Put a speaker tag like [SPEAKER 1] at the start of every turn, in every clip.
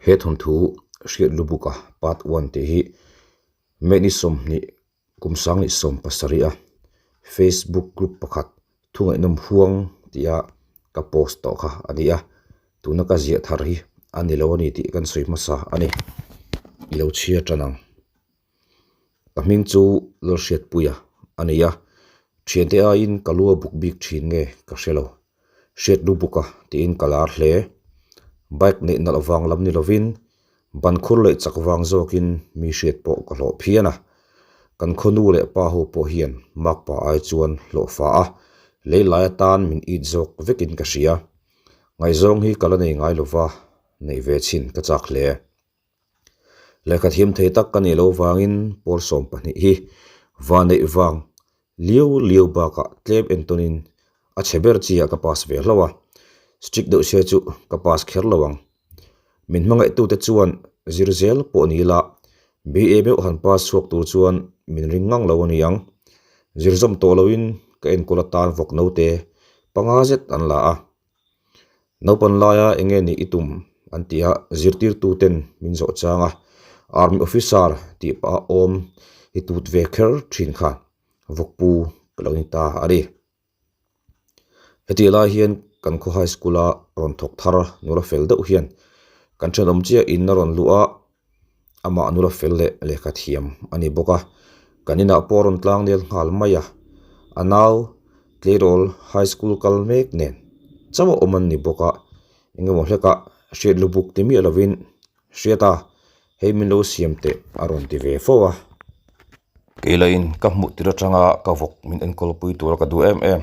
[SPEAKER 1] He thawnthu hriat lubuka part one tih hi May ni 20 kum 2017 a Facebook group pakhat thungaihnawm huang tia ka post tawh kha a ni a, tuna ka ziah thar hi a ni lo a ni tih kan sawi hmasa a ni. I lo chhiar tan ang. Ka hming chu Lalhriatpuia a ni a, thiante aiin ka lu a buk bik thin nge ka hre lo. Hriat lu buk a tiin ka lar hle. Bike neih nalh vang lam ni lovin ban khur leh chak vang zawkin mi hriat pawh ka hlawh phian a. Kan khaw nu leh pa ho pawh hian makpa ai chuan hlawh fa a, lei lai atan min it zawk vekin ka hria. Ngaihzawng hi ka la nei ngai lova, neih ve chhin ka chak hle. Lehkha thiam thei tak ka nih loh vangin pawl 12 hi va neih vang liau liau bakah tlem entawnin a chhe ber chi ah ka pass ve hlauh a, strict deuh sia chu ka pass kher lo ang. Min hmangaihtute chuan zir zel pawh ni ila BA meuh han pass chhuak tur chuan min ring ngang lo a ni ang. Zir zawm tawh loin ka enkawl atan vawk naute panga zet an la a. Naupan laia eng nge nih i tum an ti a, zirtirtuten min zawh chang a, Army officer tih pah a awm i tut ve kher thin kha vawkpu ka lo ni ta a ni. Hetiang lai hian kan khaw high school a rawn thawk thar nula fel deuh hian kan thenawm chiah in a rawn luh a, amah nula fel leh lehkha thiam a ni bawk a, kan inah pawh a rawn tlang nel nghal mai a, a nau tleirawl high school kal mek nen chauh a awm an ni bawk a, engemaw hlekah hriat lubuk ti miah lovin hriat a, hei min lo siam teh a rawn ti ve fo a. Kei lahin ka hmuh tir atanga ka vawk min enkawl pui tura ka duh em em,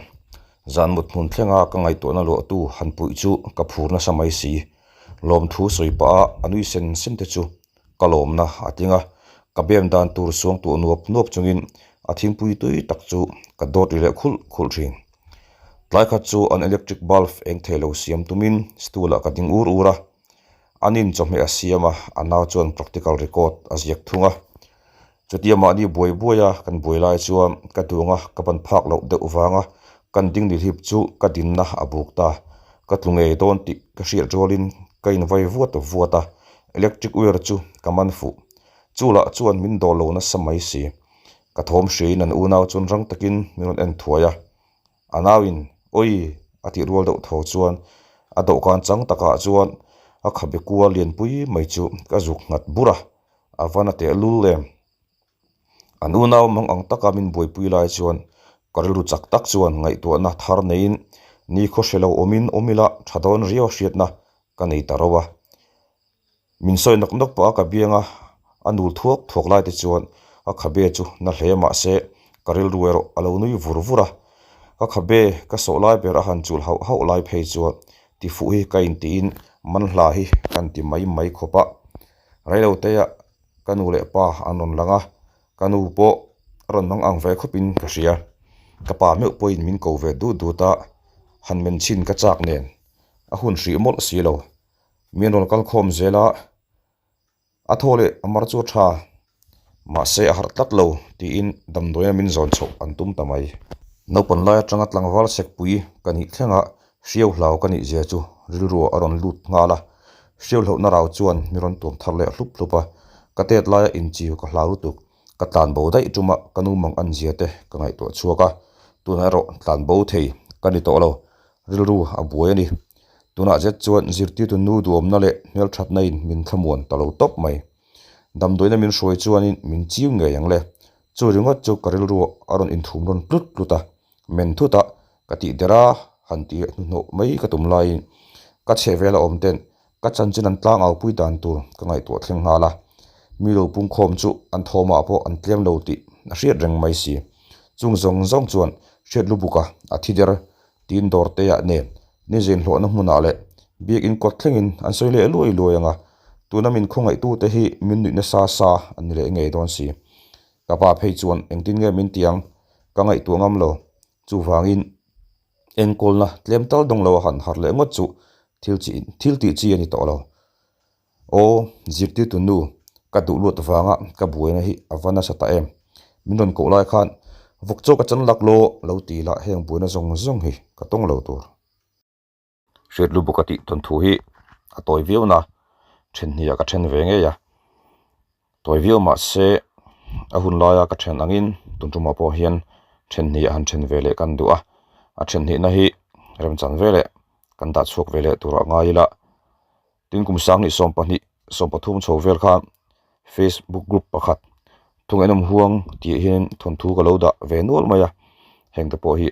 [SPEAKER 1] zan mut hmun thlenga ka ngaihtuahna luahtu han puih chu ka phur nasa mai si. Lawmthu sawi pah a a nui sen sen te chu ka lawmna a tling a, ka bem dan tur suang tuah nuap nuap chungin a thingpui tui tak chu ka dawt ri leh khulh khulh thin. Tlai khat chu an electric bulb eng thei lo siam tumin stool ah ka ding ur ur a, an in chawhmeh a siam a, a nau chuan practical record a ziak thung a. Chutia mahni buai buai a kan buai lai chuan ka duang a, ka ban phak loh deuh vanga kan ding nihlip chu ka dinna a buk ta. Ka tlu ngei dawn tih ka hriat rualin ka invai vuat vuat a, electric wire chu ka man fuh. Chu lah chuan min dawl lo nasa mai si. Ka thawm hriain an unau chuan rang takin min rawn en thuai a. A nauin, Awi! a tih rual deuh tho chuan a dawhkan chang takah chuan a khabe kual lianpui mai chu ka zuk nghat bur a, a va na teh lul em. An unau mang ang taka min buaipui lai chuan ka rilru chak tak chuan ngaihtuahna thar neiin ni khaw hre lo awmin awm ila tha dawn riau a hriatna ka nei ta ro a. Min sawi nawk nawk pah a ka biang a, a nul thuak thuak lai te chuan a khabe chu na hle mah se ka rilru erawh a lo nui vur vur a. Ka khabe ka sawh lai ber a han chulh hauh hauh lai phei chuan tifuh hi ka intiin manhla hi kan ti mai mai khawp a. Reiloteah ka nu leh pa an rawn lang a, ka nu pawh a rawn mang ang ve khawpin ka hria. Ka pa meuh pawhin min ko ve dut dut a, han men chhin ka chak nen a hun hrih mawlh si lo. Min rawn kal khawm zel a, a thaw leh a mar chu a tha, mahse a harh tlat lo tiin damdawiina min zawn chhoh an tum ta mai. Naupang lai atanga tlangval sekpui ka nih thlengah hriau hlau ka nih zia chu rilru a rawn lut nghal a, hriau hlauhna rau chuan mi rawn tuam thar leh hlup hlup a, ka tet laia inchiu ka hlau lutuk, ka tlan bo daih ṭuma ka nu mang an zia te ka ngaihtuah chhuak a, tunah erawh tlan bo thei ka ni tawh lo, rilru a buai a ni. Tunah zet chuan zirtirtu nu duhawmna leh hmelthatna in min thlamuan ta lo tawp mai. Damdawiina min hruai chuanin min chiu ngei ang le. Chu ringawt chu ka rilru a rawn inthum rawn tlut tlut a, men thut a, ka tih der a, han ti hnuhnawh mai ka tum laiin ka chheh vela awm ten ka chanchin an tlang au pui dan tur ka ngaihtuah thleng nghal a. Mi lo pungkhawm chu an thawmah pawh an tlem lo tih a hriat reng mai si. Chung zawng zawng chuan hriat lubuka a thi der Tin dawrteah nen ni zinhlawhna hmunah leh biakin kawt thlengin an sawi leh luai luai ang a, tuna min khawngaihtute hi min nuih nasa sa an ni leh ngei dawn si. Ka pa phei chuan engtin nge min ti ang ka ngaihtuah ngam lo, chuvangin enkawlna tlem tal dawng lo a han harh leh ngawt chu thil chi thil tih chi a ni tawh lo. Aw, zirtirtu nu, ka duh luat vanga ka buaina hi a va nasa ta em? Min rawn koh lai khan vawk chaw ka chan lak law lo ti la heng buaina zawng zawng hi ka tawng lo tur. Hriat lu bawk a tih tawn thu hi a tawi viau na. Then hnih ah ka then ve ngei a. Tawi viau mahse a hun laia ka then angin tun tumah pawh hian then hnih ah han then ve leh kan duh a. A then hnihna hi remchan ve leh kan dah chhuak ve leh turah ngai ila. Tin kum sang hnih 12 13 chho vel khan Facebook group pakhat thung enawm huang tih hian thawnthu ka lo dah ve nual mai a. Heng te pawh hi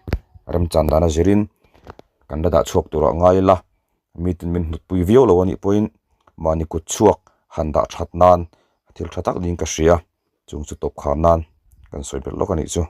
[SPEAKER 1] remchan dana zirin kan la dah chhuak turah ngai ila. Meeting min hnutpui viau lo a nih pawhin mahni kut chhuak han dah that nan thil tha tak niin ka hria chung chu tawp khar nan kan sawi belh lawk a nih chu.